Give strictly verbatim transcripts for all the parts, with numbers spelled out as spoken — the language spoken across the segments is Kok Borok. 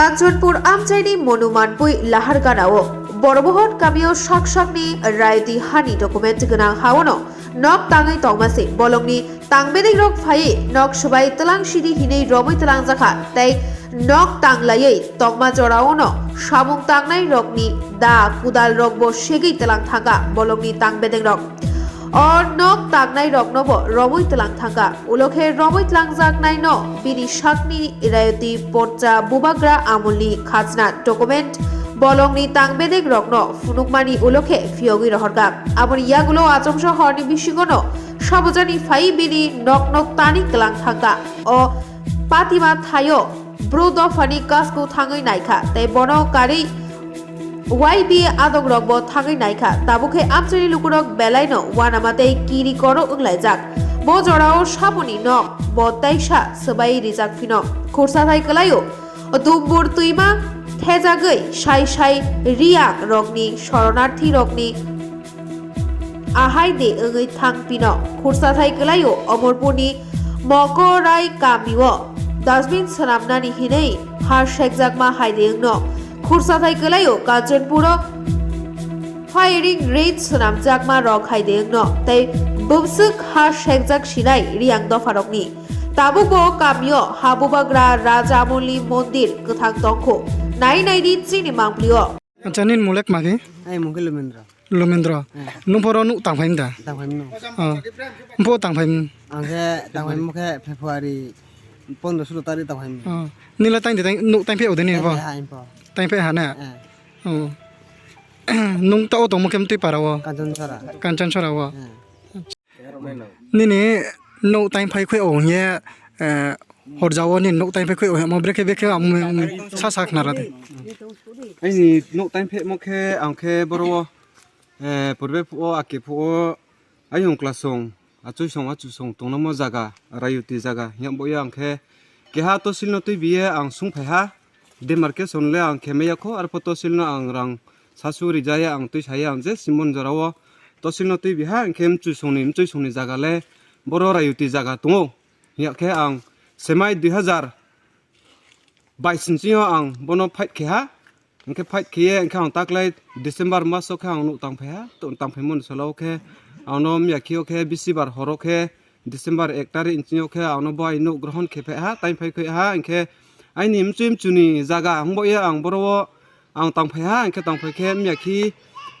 Kanchanpur amchaini Monumanpui Laharganao Borbohot kamio sak sakni raiti hani document gwnang haono nok tangwi tongmasi bolongni tangbedengrok phaiwi nok swbai twlang sidi hinwi romwi twlangjakha tei nok tanglaiwi tongma joraono samung tangnai rokni da kudal rokbo segwi twlang thangkha bolongni tangbedengrok. O nok tangnai roknobo romwi twlang thangkha. Ulo khe romwi twlangjaknaino bini sakni rayoti porcha bubagra amolni khajna document bolongni tangbedek rokno phunukmani ulo khe phiyogwi rohorkha. Aboni yagulo achomsa horni bisingono sabujani phai bini nokno tani twlang thangkha. O patima thaio bro dophani kasku thangwi naikha tei bono karwi Y B A adongrokbo thangwi naikha, tabuk khe amchaini lukurok belaino uanama tei kiri koro wnglaijak. Bo jorao samoni nok bo teisa swbai rijak phino khursa thai kwlaio. Dumbur twima thejagwi sai sai Riang rokni soronarthi rokni ahai de wngwi thang phino khursa thai kwlaio Omorpurni Mokorai kamio dustbin swnamnani hinwi ha sekjakma hai de wngno. Khursa thai kwlaio Kanchanpuro firing range swnamjakma rok hai de wngno tei bumswk ha sekjak sinai Riang dopharokni. Tabukbo kamio ha bubagra Raja Amolni mondir kwthang tongkho. Nai naidi chini mangpilio. Acha, nini mulek magi? Ai mungke Lumendra. Lumendra. Eh. Nung poro nuk tang phaim da? Tang phaim no. Oh. Nung poro tang phaim? Ang khe tang phaim khe February pondro sulo tarik tang phaim. Oh. Nila tang de tang nuk tang phe ode ni bo? Tang phe ha, tang phe ha. Tang phe ha na? Eh. Oh. Nung ta o tong mo kem tui para o? Kanchan Sara. Kanchan Sara o. Eh. Nini nuk tang phai khoi o hingye, eh, horjao nini nuk tang phai khoi o hingmo brekhe brekhe ang sa sa khna ra de. Aini nuk tang phai mo khe ang khe boro o, eh, purbe phuo, ake phuo, ayong klasong, achuisong, achusong tongnamo jaga, rayuti jaga, hingye bo ang khe keha tosil no twi biye ang sung phai ha. Demarcation le ang khe maya kho, arpho tosil no ang rang sasu rijaya ang twi saya ang je simon jorao tosil no twi biha ang khe mchusongni, mchusongni jaga le boro rayuti jaga tongo. Hiya khe ang semai dui hazar bais ni o ang bono fight khe ha, hingkhe fight khe ye hingkhe ang taklai December mas o khe ang nuk tang phai ha, to tang phai mani salo khe ang no miya khe o khe bisibar horo khe December ek tarik ni sini o khe ang no bo ai nuk grohon khe phai ha, time phai khe ha, hingkhe aini mchwi mchuni jaga hwnba ye ang boro o ang tang phai ha, hingkhe tang phai khe miya khi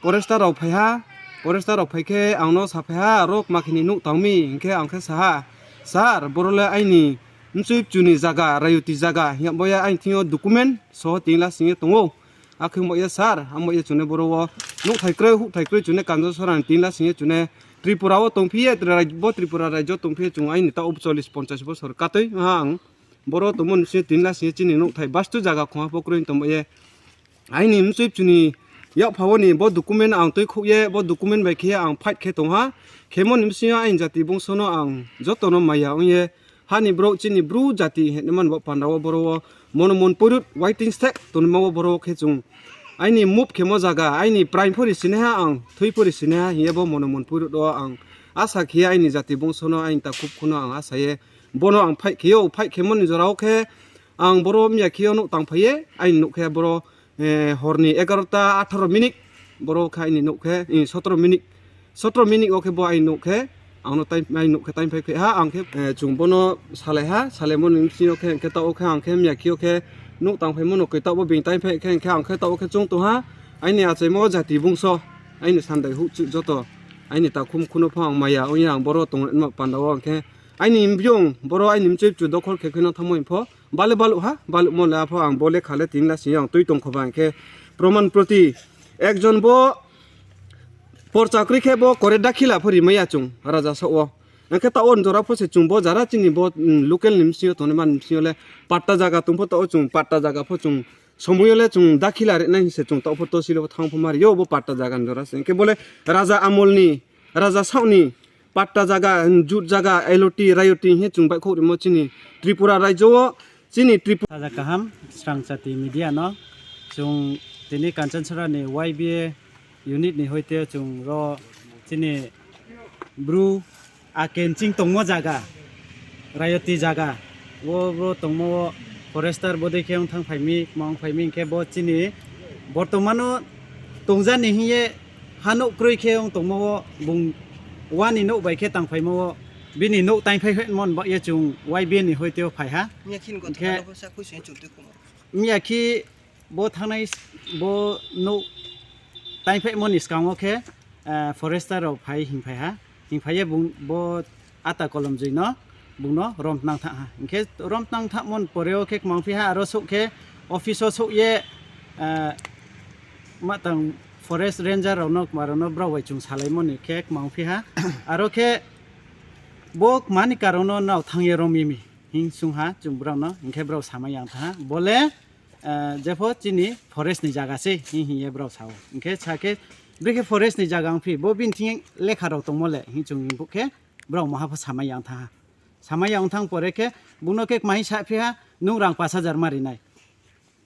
forester rok phai ha, forester rok phai khe ang no sa phai ha, aro kma khini nuk tang mi, hingkhe ang khe sa ha, "Sir, boro le aini mchwi mchuni jaga, rayuti jaga," hingya bo ya aini thing yo document soho tin la sing ye tongo. Akhe wngbo ya sir, amo ya chune boro o nuk thai kroi, huk thai kroi chune Kanjasora ni tin la sing ye chune Tripura o tong phi ye, Tra-, bo Tripura rajyo tong phi ye chung aini ta o chollish ponchash bosor katoi ha ang. Boro tongmo ni sini tin la sini chini nuk thai bastu jaga khonga pho kroi tongmo ye. Aini mchwi chuni yak pha o ni bo document ang twi khuk ye, bo document bai khe ang fight khe tong ha. Khemo ni bisingo aini jati bungso no ang joto no maya ong ye. Hani bro chini bru jati hene man bo panda o boro o mono mon purut waiting stek tongma o boro khe chung. Aini move khemo jaga, aini prime phori sini ha ang, thui phori sini ha hiye bo mono mon purut o ang. Asa khe aini jati bungso no aini ta khuk khuno ang asa ye. Bono ang fight khe o, fight khemo ni jora o khe ang boro miya khe o nuk tang phai ye, aini nuk khe boro, eh, hor ni egarota atharo minute boro khe aini nuk khe, eh, sotoro minute, sotoro minute o khe bo aini nuk khe, ang no time, aini nuk khe time phai khe ha, ang khe, eh, chung bono salai ha, salai mo ni bisingo khe, hingkhe ta o khe ang khe miya khe o khe nuk tang phai mo no khe ta o bini time phai khe, hingkhe ang khe ta o khe chung tong ha, aini achai mo jati bungso, aini sandai huk chuk joto, aini ta khum khuno pho ang maya, ong ya ang boro tong ma panda o ang khe, aini biyong boro aini mchwi chu dokhol khe kheno thamo pho, bale balu ha, balu mo la pho ang bole khale tin la sing ang twi tong kho ba ang khe, proman proti ekjon bo por chakri khe bo kore dakhila pho rimaya chung raja so o. Ang khe ta on jora pho se chung bo jara chini bo, mm, local ni msio tongni man msio le patta jaga tong pho ta o chung patta jaga pho chung somoyo le chung dakhila re nai se chung ta pho to silo thang pho mari yo bo patta jaga ni jora se. Ang khe bole raja amol ni, raja saoni patta jaga, jut jaga, eloti, rayoti he chung bai khok rimo chini Tripura rajyo o, chini Tripura. Saja kaham, Srang Chati Media no, chung tini Kanchanchara ni Y B A unit ni hoite chung ro chini bru a kenching tongmo jaga, rayoti jaga, o bro tongmo o Forester bodei khe wng thang phaimi, ma wng phaimi hwnkhe bo chini bortomano tongjani hiye ha nuk kwrwi khe wng tongmo o bung wani nuk bai khe tang phaimo o bini nuk taing phai mon ba ye chwng Y B A ni hoite o phai ha. Hwnkhe miya khi bo thangnai s-, bo nuk taing phaimoni swkango khe, eh, forester rok phai hing phai ha. Hing phai ye bung bo ata kolom jwi no bung no rom tnang tha ha. Hing khe rom tnang tha mon pore o khe kwmang phi ha, aro sok khe office o sok ye, eh, ma tang forest ranger rok no kwma rok no brao bai chwng salai moni khe kwmang phi ha. Aro khe bo kwmani karon no nao thang ye rom mi mi hing sung ha chwng brao no, hing khe brao sama yang tha ha. Bo le ah, jepho chini forest ni jaga se, hi hi ye brao sao. Hingkhe sa khe, brekhe forest ni jaga wng phi, bo bini thing lekha rok tongmo le, hi chwng hing khe, brao maha pho samai yang tha ha. Samai yang thang pore khe, buno khe mahi sa phi ha, nung rang pash hajar ma rinai.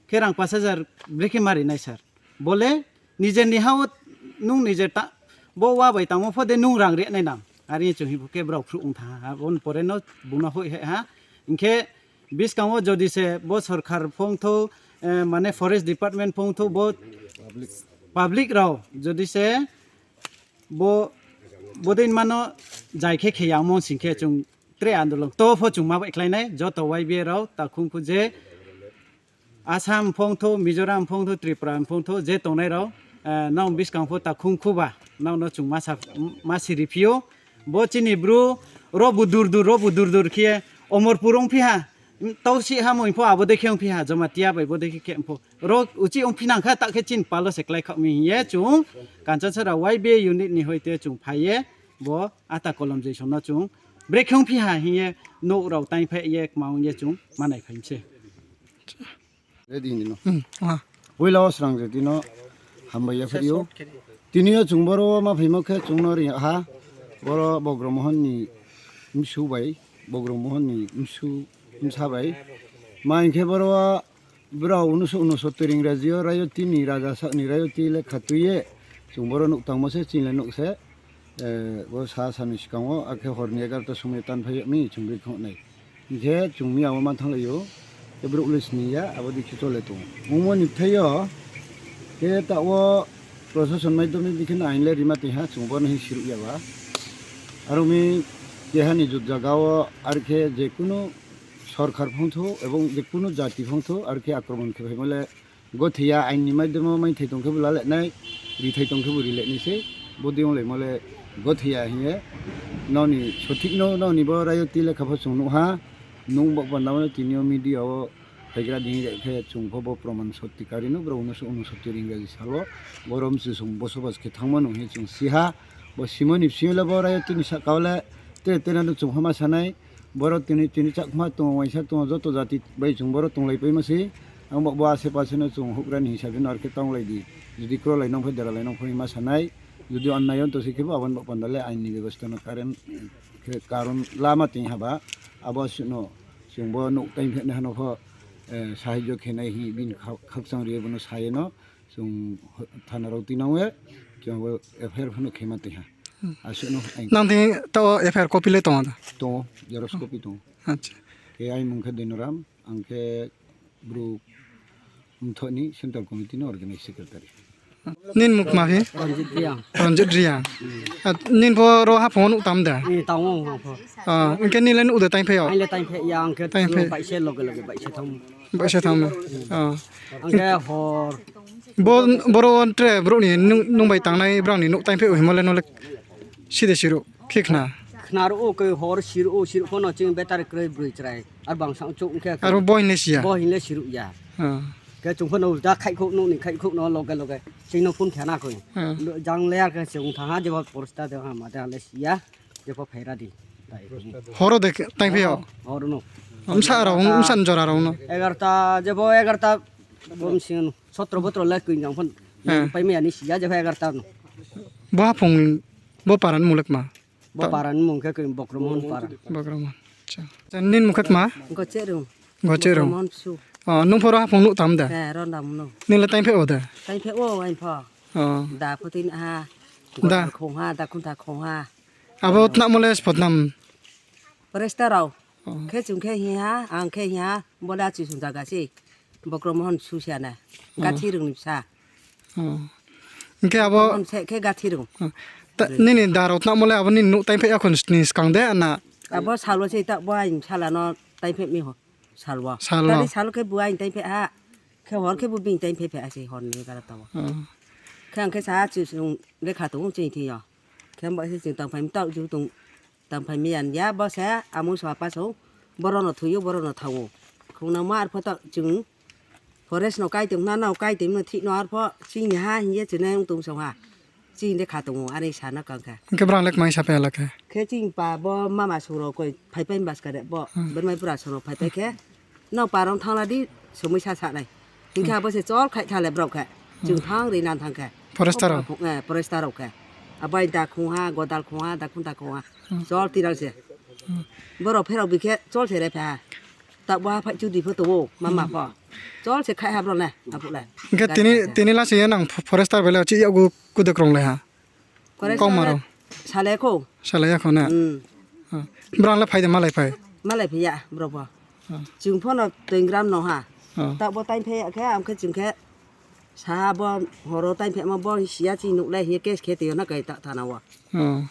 Khe rang pash hajar brekhe ma rinai sir. Bo le, Nijer ni ha o nung nijer ta, bo wa bai tangmo pho de nung rang re nai nang. Ari chwng hi khe brao phru wng tha ha. Aboni pore no buno hoi hai ha. Hingkhe biskango jodi se bo sorkar phongtho, eh, mane forest department phongtho bo public rao jodi se bo, bodin mano jai khe khe yang mong sing khe chwng tre andolon to pho chwng ma bai khlai nai joto Y B A rao takhung khu je Assam phongtho, Mizoram phongtho, Tripura phongtho, je tongnai rao, eh, nong biskang pho takhung khuba, nong no chwng masa, masi riphio. Bo chini bru, ro bu dur dur, ro bu dur dur khe, Omorpur wng phiha, tau si ha mo pho abo dekhe wng phiha, Jamatia bai bo dekhe khe pho. Ro uchi wng phinang kha, ta khe chin palo se klai khak mi hiye chwng, Kanchanchara Y B A unit ni hoite chwng phaiye, bo ata kolom jai somna chwng, brekhe wng phiha hiye, nok rao taing phai ye, kma wng ye chwng, manai phaimse. Ready hinwi no. Hmm, ah. Puila o srang je tino hambai ya phai o. Tini o chwng boro ma phaima khe chwng no ri ha. Boro Bogrom Mohon ni msu bai, Bogrom Mohon ni msu msa bai. Ma hinkhe boro o brao unusu unusu twi ring raji o rayo tini raja sakni rayo twi le khatwi ye chwng boro nuk tangma se chini le nuk se. Eh, bo sa sani swkango, akhe horni egarota somoi tan phai mi chwng ri khongnai. Hinkhe chwng mi abo man thanglaio, tei borok le sini ya, abo dikhe chole tongo. Omo ni bwthaio, khe ta o prosason maidhyome dikhe no ain le rima twi ha, chwng bono hin siruk ya ba. Aro mi keha ni jut jaga o, arkhe je kunu sorkar phongtho, ebong je kunu jati phongtho, arkhe akromon khe phaima le, Gothia aini maidhyamo maithai tongkhe bo lalenai, rithai tongkhe bo rilenai se, bodi wnglaimo le Gothia hiye. Noni sothik no, noni bo rayo twi lekha pho chwng nukha, nung bo panda mano tini o media o phaigra dini khe chwng pho bo proman sotti kari no, borok unoso unosotti ring raji salo, borom se chwng bosobas khe thangmano hinwi chwng siha, bo simoni bisingo le bo rayo twi ni saka o le tere tere no chwng pho ma sanai, Borok tini, tini chakma tongo, waisa tongo, joto jati bai chwng borok tonglai paima se. Ang bo, bo ase pase no chwng hukrani hisabe no arkhe tonglai di. Jodi krolai nong phai deralai nong phai ma sanai. Jodi onnai on to se khe bo aboni bo panda le ain ni bebosta no karen, khe karon lama twi haba. Abo aswk no chwng bo nuk time phekna hano pho, eh, sahajyo khenai hi bini khak-, khakchang riyo bono saye no. Chwng thana rok twi nangwi, chwng bo F I R phano khe ma twi ha. Hmm. Aswk no ang Nang tini to F I R copy le tongo da? Tongo, xerox copy tongo. Acha. Khe aini mung khe Dinoram, ang khe bru mthoni Central Committee ni Organizing Secretary. Nin muk ma phi? Ranjit Riang. Ranjit Riang. Hmm. Ah, nin pho ro ha phone nuk tam da? Eh, tamo ha pho. Ah, engke nin le nuk de time phe yo? Ai le time phe ya, ang khe Time phe. Baise loge loge baise thang. Baise thang. Ah. Ang khe hor Bo, boro tre borokni nung, nung bai tangnai borokni nuk time phe himole nole side siru khe khna. Khna ro o khe hor siru o siru phano chwng betar kwrwi bwrwi chwrai. Ar bangsa chuk khe Aro bo hinle siya. Bo hinle siru ya. Ah. Khe chwng phano ulta khai khuk nukni khai khuk no loge loge. Chwng no phone khana kho. Ah. Jang le ar khe chwng thaha jebo porsta de ha ma de le siya. Jebo phaira di. Horo de time phe yo. Hor no. Msa rok, msa jora rok no. Egarta jebo egarta bom sing. Sotro botro le kwinjang phon. Hmm. Pai me ani siya je egarta no. Bo haphung bo paran mulek ma. Bo paran mung khe kwin Bokromon para. Bokromon. Acha. Jan nin mukhat ma? Gocherum. Gocherum. Bokromon su. Oh, nung phoro haphung nuk tam da? Eh, ro nam no. Nin le time phe o da? Time phe o ain pha. Oh. Da phutin ha. Da. Khong ha, da khun da khong ha. Abo tna mole spot nam. Presta rao. Oh. Khe chwng khe hiya, ang khe hiya, boda chwng jaga si. Bokrom hon susiana. Oh. Gathi rwngni bwsa. Oh. Hwnkhe abo Hon se khe gathi rwng. Oh. Ta-, nini darot na mole abo nini nuk taiphe akhon ni skang de na. Abo salo se ta bo ain sala no taiphe mi ho. Salwa. Salwa. Tari salo khe bo ain taiphe ha. Khe hor khe bo bini taiphe phe asi hor ni gara tawo. Oh. Khe ang khe sa chwng lekha tung chwng thiyo. Khe bo se chwng tang phai tau ju tung. Tang phai miyan ya bo se amung swa pa song, boro no thuyo, boro no thawo. Khungna ma arpho ta chwng forest no kai tong na, no kai tong no thik no arpho chini ha hiye chini ung tong song ha. Chini de kha tongo, ani sana kang kha. Hwnkhe brang lek mai sa pela khe. Khe chini pa bo mama song ro koi phai pai bas kare bo, hmm, bermai pura song ro phai pai khe. No parong thangla di somoi sa sa nai. Hingke abo se chol khai thale brok khe. Chwng thang ri nan thang khe. Forester rok? Eh, forester rok khe. Abai da khung ha, godal khung ha, da khung da khung ha. Hmm. Chol tirang se. Hmm. Borok pherok bi khe chol se re pha. Ta bo ha phai chu di pho to wo, mama pho. Chol se khai ha bro le, apu le. Hingke tini, tini la se yang nang forester bele chi yagu kudek rong le ha. Kore Kok maro? Salai ko. Salai ya kho na? Hmm. Ah. Brang le phai de malai phai. Malai phai ya, bro bo. Ah. Chwng pho no twenty gram no ha. Ah. Ta bo time phai ya khe, am khe chwng khe sa bo horo time phai ma bo siya chi nuk lai he case khe te na kai ta thana wa. Oh.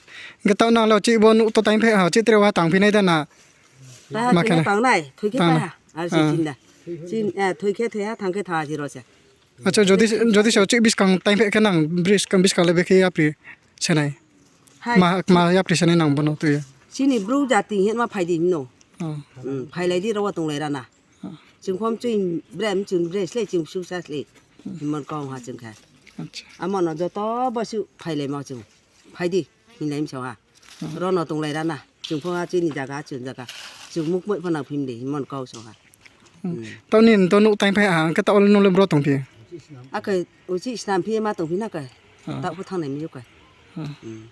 Ge ta nang lo chi bo nuk to time phai ha, chi tre wa tang phi nai da na. Ta ha Ma chwng khana? Tang nai, thui khe Tang ta nai. Ha. Ar si Ah. chin da. Chin, eh, thui khe thui ha, thang khe tha si ro se. Acha, jodi, jodi se chik biskang time phai khe nang bris-, biskang le bekhe yapri senai. Hai. Ma, ma yapri senai nang bono tuya. Chini bru jati hin ma phaidi hino. Oh. Hmm, phailai di rawa tonglai rana. Oh. Chwng khom chwng brem chwng bres le chwng su sas le. Himon kong ha chwng kha. Acha. Amo no joto basu phailai ma chwng. Phaidi hinlai msa ha. Rono tonglai rana. Chwng pho ha chini jaga, chwng jaga. Chwng muk moi phana phim de, mon kau so ha. Hmm. Hmm. Tao nini to nuk tang phai ha, hwnkhe tao nole bro tong phi? Akai uchi snam phi ma tong phi na kai. Ah. Tao pho thangnai mi kai. Ah. Hmm.